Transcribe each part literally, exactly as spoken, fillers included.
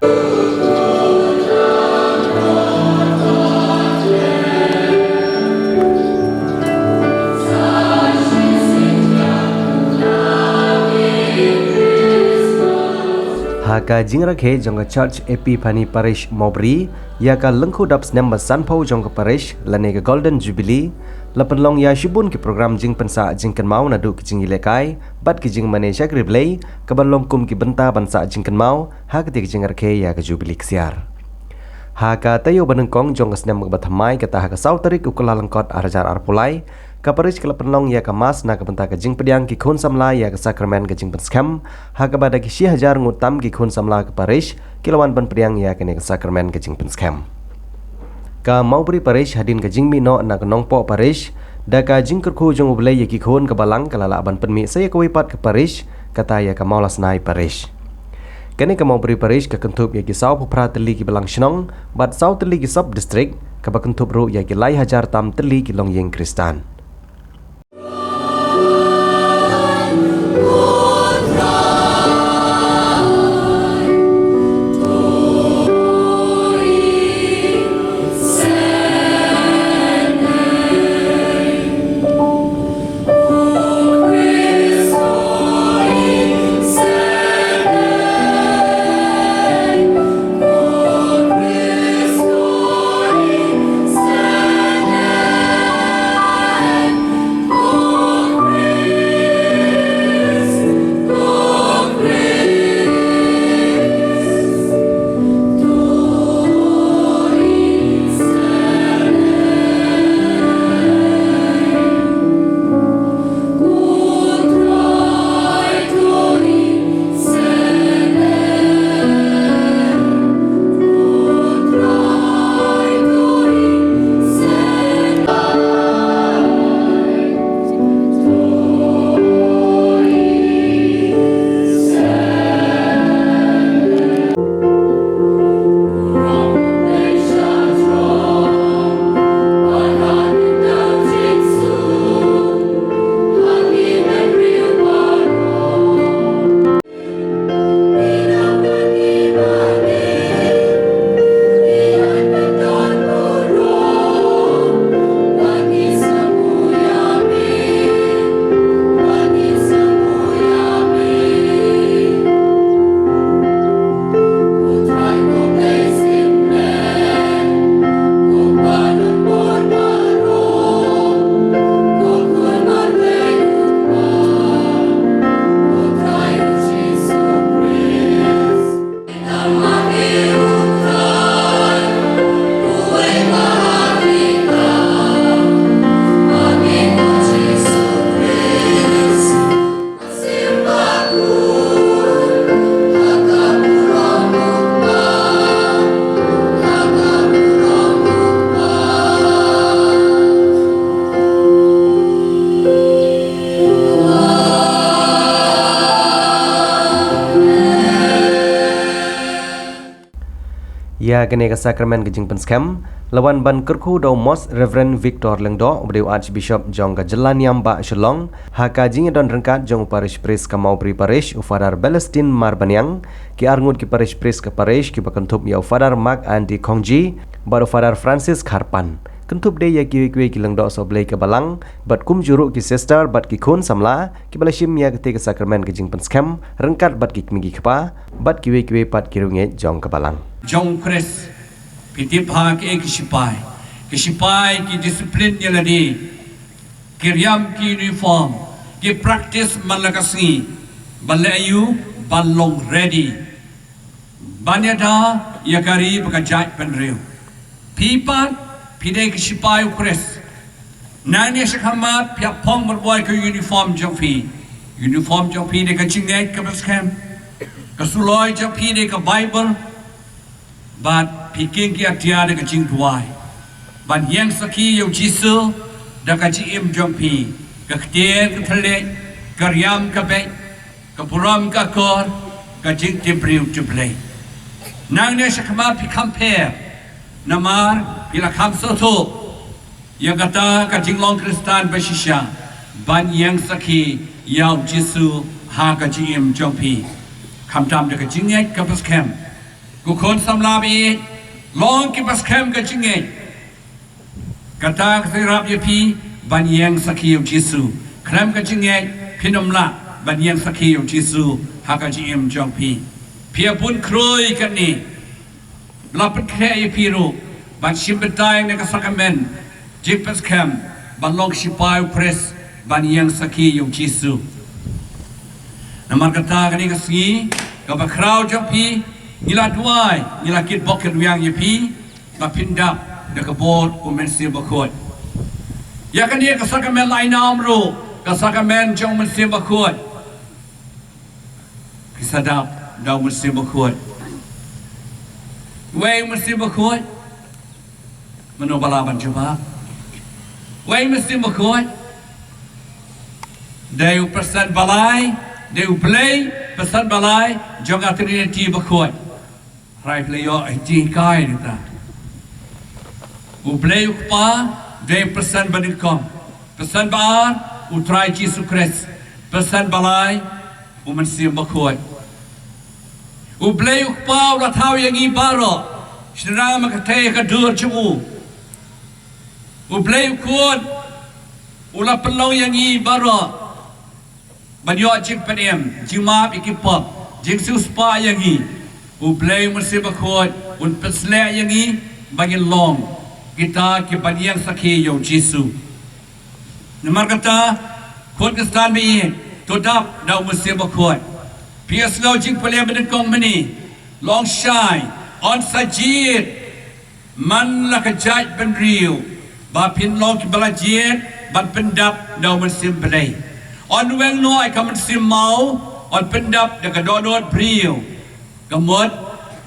Ha ka jingrakhe jong ka Church Epiphany Parish Mawbri ïa ka lyngkhuh dap snem ba sanphew jong ka parish lane ka Golden Jubilee, la pynlong ïa shibun ki program jingpynsah jingkynmaw naduh ki jingïalehkai bad ki jingmane shakri Blei, kaban long kum ki bynta ban sah jingkynmaw ha kata ka jingrakhe ïa ka Jubilee ksiar. Ha ka taïew ba nyngkong jong ka snem kaba thymmai, kata ha ka saw tarik u Kyllalyngkot arhajar arphew lai, ka parish ka la pynlong ïa ka Mass na ka bynta ka jingpdiang ki khun samla ïa ka sakramen ka jingpynskhem, ha kaba da ki shihajar ngut tam ki khun samla ka parish ki la wan ban pdiang ïa kane ka sakramen ka jingpynskhem. Ka Mawbri Parish hadien ka jingmih noh na ka Nongpoh Parish, da ka jingkyrkhu jong U Blei ïa ki khun ka balang ka la lah ban pynmih sa ïa kawei pat ka parish, kata ïa ka Mawlasnai Parish. Kane ka Mawbri Parish ka kynthup ïa ki sawphew phra tylli ki balang shnong bad saw tylli ki sub district, kaba kynthup ruh ïa ki lai hajar tam tylli ki longïing Khristan. Ïa kane ka sakramen ka jingpynskhem la wan ban kyrkhu da u Most Reverend Victor Lyngdoh, uba dei u Archbishop jong ka jylla niam bah Shillong, ha ka jingïadon ryngkat jong u Parish Priest ka Mawbri Parish, u Father Balestine Marbaniang, ki arngut ki Parish Priest ka parish, kiba kynthup ïa u Father Mark Andy Khongji bad u Father Francis Kharpan. Kynthup de ïa kiwei kiwei ki lyngdoh sohblei ka balang, bad kumjuh ruh ki sister bad ki khun samla, kiba la shim ïa kata ka sakramen ka jingpynskhem ryngkat bad ki kmie ki kpa bad kiwei kiwei pat ki riewngeit jong ka balang. Jong Khrist, phi tip ha ki, ki sipai, ki sipai ki discipline ïa lade, ki riam ki uniform, ki practice man la ka sngi, ban leh aïu, ban long ready. Ban ïada ïa ka ri bad ka jaitbynriew. Phi pat, phi dei ki sipai u Khrist. Nangne shakhmat phi ïa phong marwei ka uniform jong phi. Uniform jong phi dei ka jingngeit kaba skhem. Ka suloi jong phi dei ka Baibl. Bad phi king ki atiar da ka jingduwai. Ban ïeng sakhi ïa u Jisu da ka jingim jong phi. Ka ktien ka thylliej, ka riam ka beit, ka burom ka akor, ka jingtip briew tip Blei. Nangne shakhmat phi kham pher, namar phi la kham sngewthuh ïa kata ka jinglong Khristan ba shisha, ban ïeng sakhi ïa u Jisu ha ka jingim jong phi. Khamtam da ka jingngeit kaba skhem. Ko khun samla ba ïeit, long ki ba skhem ka jingngeit. Kata ka sa ïarap ïa phi ban ïeng sakhi ïa u Jisu. Khlem ka jingngeit phin ym lah ban ïeng sakhi ïa u Jisu ha ka jingim jong phi. Phi ïa bun khrui kane. Ba la pynkhreh ïa phi ruh ban shim bynta ïa kane ka sakramen jingpynskhem ban long shipai u Khrist ban ïeng sakhi ïa u Jisu. Namar kata kane ka sngi kaba khraw jong phi, ngi la duwai, ngi la kitbok kitwiang ïa phi ba phin dap da ka bor u Mynsiem Bakhuid. Ïa kane ka sakramen la ai nam ruh ka sakramen jong u Mynsiem Bakhuid. Ki sa dap da u Mynsiem Bakhuid. Wei u Mynsiem Bakhuid? Mano ba lah ban jubab? Wei u Mynsiem Bakhuid? Dei u Person ba lai, dei U Blei Person ba lai jong ka Trinity bakhuid. Hynrei phi la ïoh jinghikai nangta. U Blei u Kpa dei Person ba nyngkong. Person ba ar, u Trai Jisu Khrist. Person ba lai, u Mynsiem Bakhuid. U Blei u Kpa u la thaw ïa ngi baroh, shynrang ma ka thei ka dur jong u. U Blei u Khun u la pynlong ïa ngi baroh ban ïoh jingpynim, jingmap ïa ki pop, jingsiewspah ïa ngi. U Blei u Mynsiem Bakhuid un pynsleh ïa ngi ba ngin long kita ki ban ïeng sakhi ïa u Jisu. Namar kata, khun Khristan ba ïeit, to dap da u Mynsiem Bakhuid. Phi ïa sngew jingpynim ba nyngkong mynne, long shai, yn sa jied man la ka jaitbynriew ba phin long ki ba la jied ban pyndap da u Mynsiem Blei. Yn weng noh ïa ka mynsiem maw, yn pyndap da ka dohnud briew. Ka mut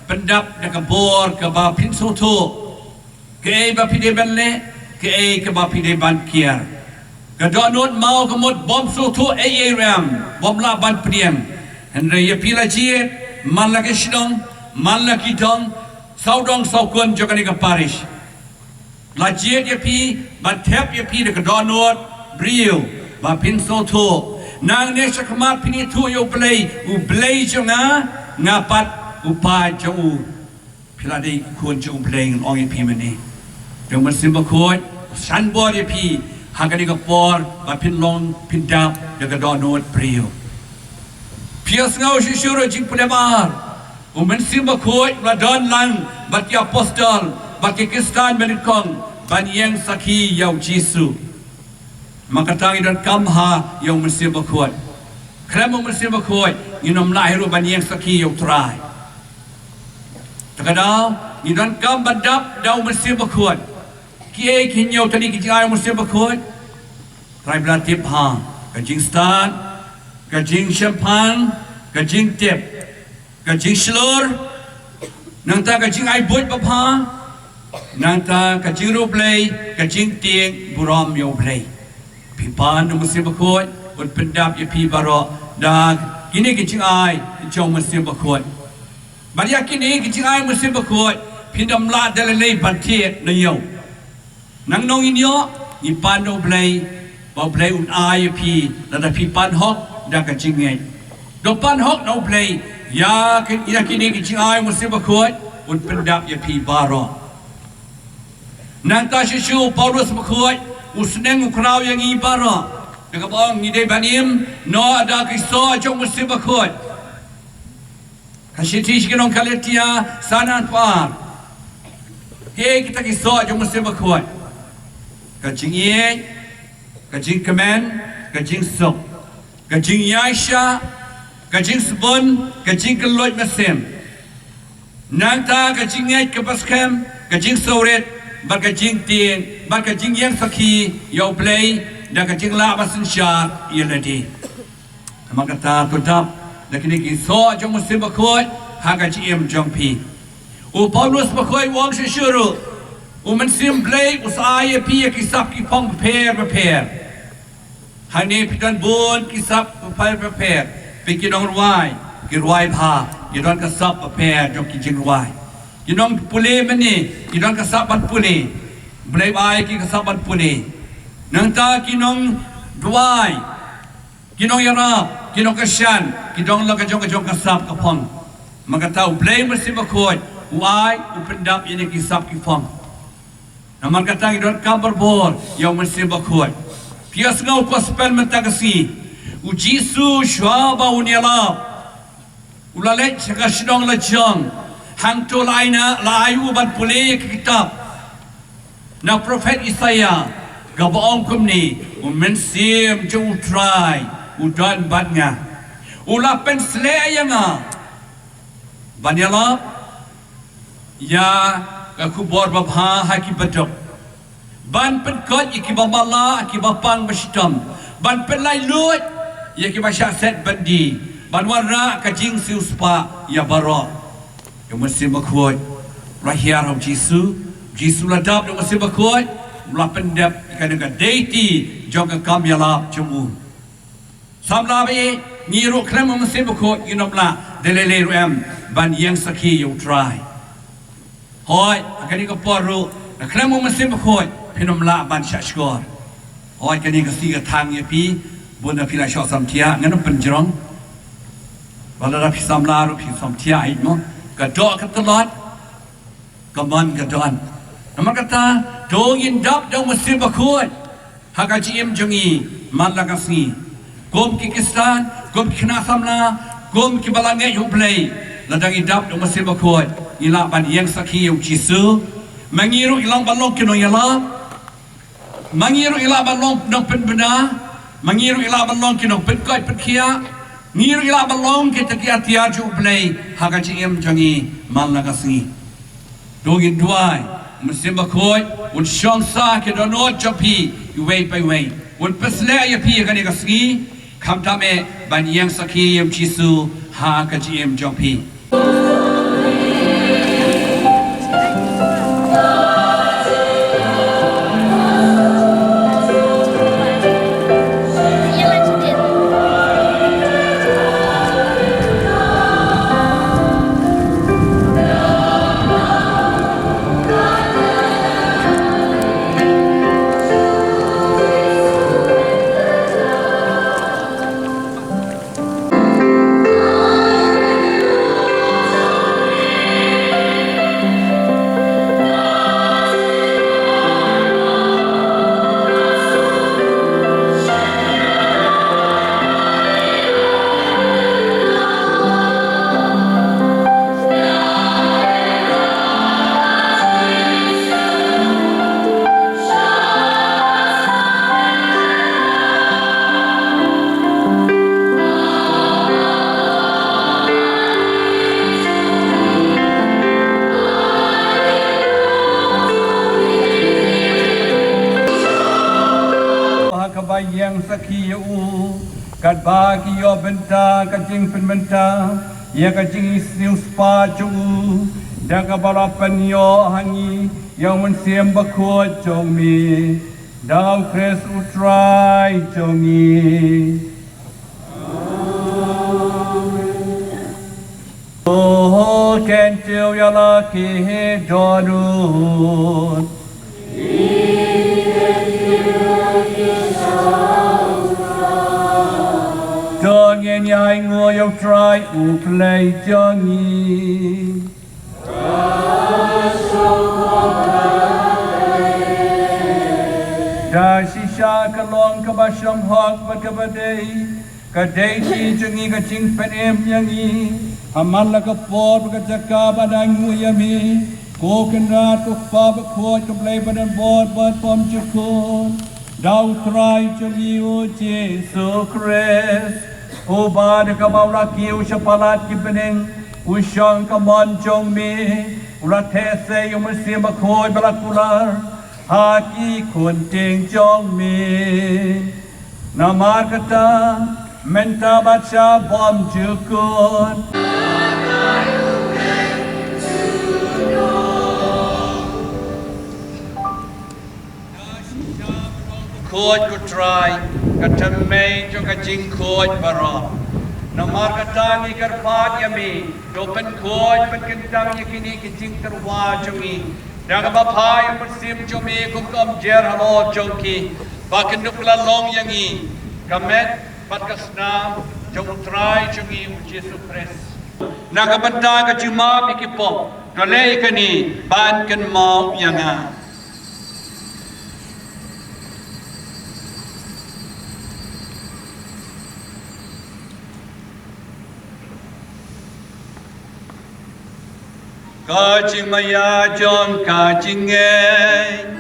pyndap da ka bor kaba phin sngewthuh kaei ba phi dei ban leh, kaei kaba phi dei ban kiar. Ka dohnud maw ka mut bym sngewthuh ei ei ruh em, bym lah ban pdiang. Hynrei ïa phi la jied man la ki shnong, man la ki dong, sawdong sawkun jong kane ka parish. La jied ïa phi, ban thep ïa phi da ka dohnud briew ba phin sngewthuh. Nangne shakhmat phin ithuh ïa U Blei, U Blei jong nga, nga pat u paid jong u. Phi la dei khun jong U Blei, ngan ong ïa phi mynne. Te u Mynsiem Bakhuid u san bor ïa phi ha kane ka por ba phin long phin dap da ka dohnud briew. Phi ïa sngew shuh shuh ruh jingpynim ba ar. U Mynsiem Bakhuid u la don lang bad ki apostol, bad ki Khristan ba nyngkong ban ïeng sakhi ïa u Jisu. Namar kata ngi donkam ha ïa u Mynsiem Bakhuid. Khlem u Mynsiem Bakhuid ngin ym lah hi ruh ban ïeng sakhi ïa u Trai. Te ka daw ngi donkam ban dap da u Mynsiem Bakhuid. Kiei ki hynñiew tylli ki jingai u Mynsiem Bakhuid? Trai ba la tip ha, ka jingstad, ka jingshemphang, ka jingtip, ka jingshlur, nangta ka jingai buit ba bha, nangta ka jingriewblei, ka jingtieng burom ïa U Blei. Phi pan u Mynsiem Bakhuid un pyndap ïa phi baroh da kine ki jingai jong u Mynsiem Bakhuid. Bad ïa kine ki jingai u Mynsiem Bakhuid phin ym lah da lei lei ban thied na ïew. Nang nong in ïoh, ngi pan da U Blei, ba U Blei un ai ïa phi, lada phi pan hok da ka jingngeit. Da pan hok na U Blei, ïa ki, ïa kine ki jingai u Mynsiem Bakhuid un pyndap ïa phi baroh. Nangta shisha u Paulus Bakhuid u sneng u khraw ïa ngi baroh. Da kaba ong ngi dei ban im noh da ki soh jong u Mynsiem Bakhuid. Ka shithi sha ki nong Galatia san arphew ar. Kiei kita ki soh jong u Mynsiem Bakhuid? Ka jingïeit, ka jingkmen, ka jingsuk, ka jingïaishah, ka jingsbun, ka jingkylluid mynsiem. Nangta ka jingngeit kaba skhem, ka jingsngewrit, bad ka jingtieng, bad ka jingïeng sakhi ïa U Blei da ka jinglah basynshar ïa lade. Namar kata to dap da kine ki soh jong u Mynsiem Bakhuid ha ka jingim jong phi. U Paulus Bakhuid u ong shisha ruh, u Mynsiem Blei u sa ai ïa phi ïa ki sap ki phong bapher bapher. Hangne phi don bun ki sap bapher bapher. Phi ki nongrwai, ki rwai bha, ki don ka sap bapher jong ki jingrwai. Ki nongpule mynne, ki don ka sap ban pule. Blei u ai ki ka sap ban pule. Nangta ki nongduwai, ki nongïarap, ki nongkyrshan, ki don la ka jong ka jong ka sap ka phong. Namar kata U Blei Mynsiem Bakhuid u ai, u pyndap ïa kine ki sap ki phong. Namar kata ngi donkam barabor ïa U Mynsiem Bakhuid. Phi ïohsngew u gospel mynta ka sngi. U Jisu shuwa ba un ïalap, u la leit sha ka shnong lajong. Hangto la ai na, la ai u ban pule ïa ka kitab na u prophet Isaïah, kaba ong kumne: U Mynsiem jong U Trai u don bad nga. U la pynsleh ïa nga ban ïalap ïa ka khubor babha ha ki baduk, ban pynkhiah ïa kiba matlah, ïa kiba pang bashitom, ban pynlait luid ïa kiba shah set byndi, ban wanrah ka jingsiewspah ïa baroh. Ïa U Mynsiem Bakhuid u la hiar ha U Jisu, U Jisu u la dap da U Mynsiem Bakhuid, u la pyndep ïa kane ka deiti jong ka kam ïalap jong u. Samla ba ïeit, ngi ruh khlem U Mynsiem Bakhuid ngin ym lah da lei lei ruh em ban ïeng sakhi ïa U Trai. Hooid, ha kane ka por ruh, da khlem U Mynsiem Bakhuid phin ym lah ban shah shkor. Hooid, kane ka sngi ka thang ïa phi, bun na phi la shoh samthiah, ngan ym pynjrong. Wat lada phi samla ruh phi samthiah ïa mo. Ka doh ka tlot, ka mon ka don. Namar kata, to ngin dap da U Mynsiem Bakhuid ha ka jingim jong ngi man la ka sngi. Kum ki Khristan, kum ki khynnah samla, kum kiba la ngeit ha U Blei, lada ngi dap da U Mynsiem Bakhuid, ngi lah ban ïeng sakhi ïa U Jisu. Ma ngi ruh ngi lah ban long ki nongïalap. Ma ngi ruh ngi lah ban long ki nongpynbna. Ma ngi ruh ngi lah ban long ki nongpynkoit pynkhiah. Ngi ruh ngi lah ban long kita ki atiar jong U Blei ha ka jingim jong ngi man la ka sngi. To ngin duwai, U Mynsiem Bakhuid un shong sah ha ki dohnud jong phi iwei pa iwei. Un pynsleh ïa phi ha kane ka sngi, khamtam eh ban ïeng sakhi ïa U Jisu ha ka jingim jong phi. Ha kaba ïeng sakhi ïa u, katba ki ïoh bynta ka jingpynbynta ïa ka jingsngewspah jong u, da kaba la pynïoh ha ngi ïa U Mynsiem Bakhuid jong me, da U Khrist U Trai jong ngi. To khyndiat ïa la ki dohnud. To ngin ïa ainguh ïa U Trai U Blei jong ngi. Da shisha ka long kaba shemphang bad kaba dei, ka deiti jong ngi, ka jingpynim ïa ngi. Ha man la ka por bad ka jaka ban ainguh ïa me, ko Kynrad, ko Kpa Bakhuid, ko Blei badonbor bad bymjukut. Da U Trai jong ngi U Jisu Khrist, uba da kaba u la kiew sha palat ki bneng, u shong ha ka mon jong me, u la theh sei ïa U Mynsiem Bakhuid ba la kular ha ki khun tieng jong me. Namar kata, mynta bad sha bymjukut. Khuid, ko Trai, ka thymmei jong ka jingkhuid baroh. Namar kata ngi kyrpad ïa me, to pynkhuid pynkyntang ïa kine ki jingtyrwa jong ngi da kaba phah ïa U Mynsiem jong me kum ka umjer halor jong ki, ba kin dup la long ïa ngi ka met bad ka snam jong U Trai jong ngi U Jisu Khrist. Na ka bynta ka jingmap ïa ki pop, to leh ïa kane ban kynmaw ïa nga. Ka jingmaïa jong ka jingngeit.